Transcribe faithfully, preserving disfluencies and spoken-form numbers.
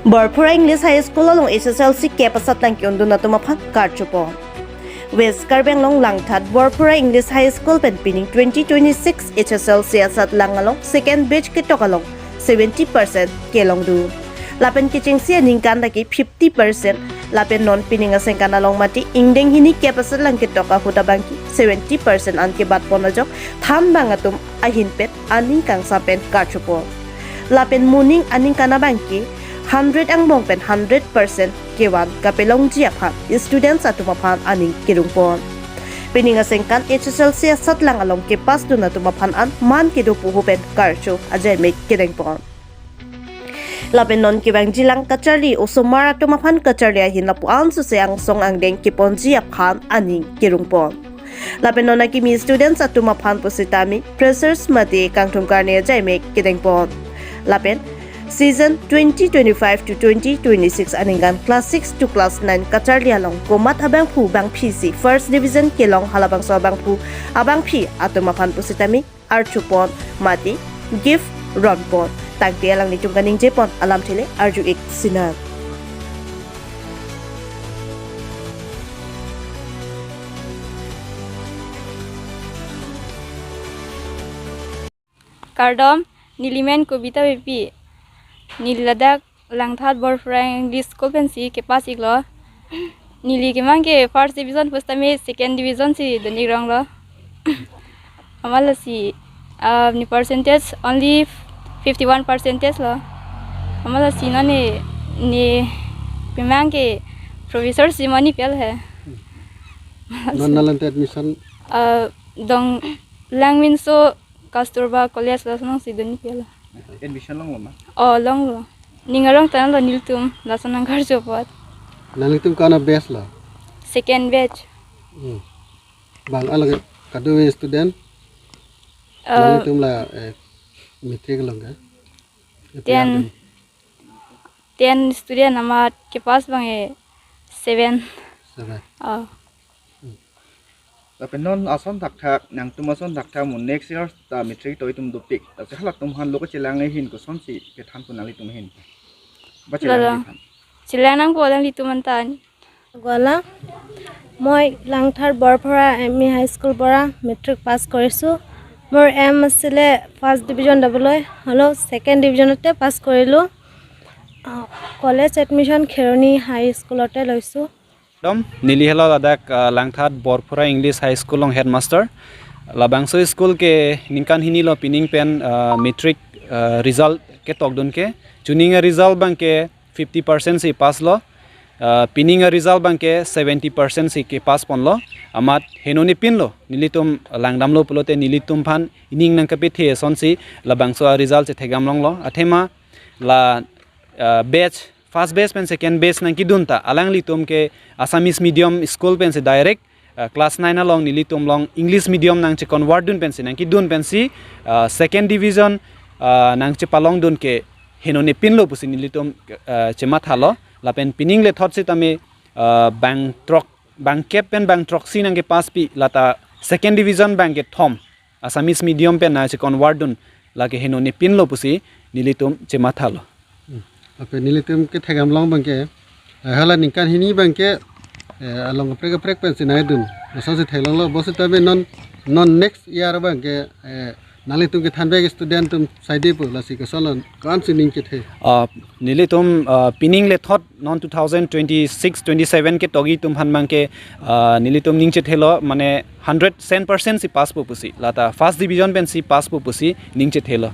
Borphura English High School along H S L C kep asatlang ke-undun atum aphan karchupon. West Karbi Anglong Langthat Borphura English High School pen pining twenty twenty-six H S L C asatlang along second batch ketok along seventy percent kelongdun. Lapen kechengsi aningkan lake fifty percent. Lapen non pining asengkan along mate ingdeng hini kep asatlang ketok ahut abangke seventy percent an kebatpon ajok thanbang atum ahin pen aning kangsam pen karchupon. Lapen moning aningkan abangke hundred angbong pen hundred percent kevan kapelongji aphan students atum aphan aning kerungpon. Pining asengkan H S L C asatlang along kepass dun atum aphan an man kedo puhu pen karcho ajaimek kedengpon. Lapen non kevangjilang kacharli osomar atum aphan kacharli ahin lapu-an suse angsong angdeng keponji aphan aning kerungpon. Lapen non akimi students atum aphan pusitame freshers mate kangthum karne ajaimek kedengpon. Lapen season twenty twenty-five to twenty twenty-six aningkan class six to class nine kacharli along komat abangphu bangphisi first division kelong halabangso abangphu abangphi atum aphan pusitame archupon mate gift ronpon. Tangte alanglitum kaningjepon alamthe le arju-ik sinang. Kardom, nelimen Kobita Beypi. Neli ladak Langthat Borphura English School pensi kepass iklo. Neli kemang ke first division pusitame second division si dun-ik ronglo. Amat lasi, ah, ne percentage only fifty-one percentage lo. Amat lasi non ne, ne kemang ke professor si mani pel he. Non nanglang admission? Ah, Donglangminso Kasturba College lason alongsi dun-ik pel. Admission longlo ma? Oh, longlo. Ning arong tanlo nelitum lason nangkarcho apot. Nanglitum kona batch lo? Second batch. Hmm. Bang alang kado student? Eh, nanglitum la, eh, matric along ke? Ten. Ten student amat kepass abang, eh, seven. Seven. Oh. Lapen non ason thakthak, nangtum ason thakthak mo next year ta matric to itum dopik. Lasi halatum aphan lo kachelang ahin kosonsi kethanpon nanglitum ahin? Ba chelang Lala. Ahin. Chelang nangpo alanglitum aphan ta. Gwala, মই লাংথাৰ বৰফৰা M E হাইস্কুলৰ পৰা matric pass কৰিছোঁ। মোৰ এম আছিলে first division ল'বলৈ, হ'লেও ছেকেণ্ড ডিভিজনতে পাছ কৰিলোঁ। আহ, কলেজ এডমিশ্যন খেৰণি হাই স্কুলতে লৈছোঁ। Dom, neli helo ladak, ah, Langthat Borphura English High School along headmaster. Labangso school ke ningkan hini lo pining pen, ah, matric, ah, result ketokdun ke. Chuning a-result abang ke fifty percent si pass lo. Ah, pining a-result abang ke seventy percent si kepass ponlo. Amat henone pinlo. Nelitum langdamlo pulote nelitum aphan ining nangkepethe asonsi labangso a-result chethekdam longlo. Athema la, ah, batch, first batch pen second batch nangkedun ta alanglitum ke Assamese medium school pensi direct, ah, class nine along nelitum along English medium nangcheconvert dun pensi nangkedun pensi, ah, second division, ah, nangchepalongdun ke henone pinlo pusi nelitum, ah, chemathalo. Lapen pining lethot sitame, ah, bang throk, bang kep pen bang throksi nangkepasspi lata second division bang kethom Assamese medium pen nangcheconvert dun lake henone pinlo pusi nelitum chemathalo. Hmm. Lapen nelitum kethekdam long abang ke, eh, hala ningkan hini abang ke, eh, along kaprek kaprek pensi nangdun. Lasonsi theklonglo, bositame non, non next year abang ke, eh, nanglitum kethanbek student atum saide pu lasi koson lo, ko-ansi ning kethe? Ah, nelitum, ah, pining lethot non two thousand twenty-six twenty-seven ketok atum aphan abang ke, ah, nelitum ning chethelo, mane hundred ten percent si passpo pusi. Lata first division pensi passpo pusi ning chethelo.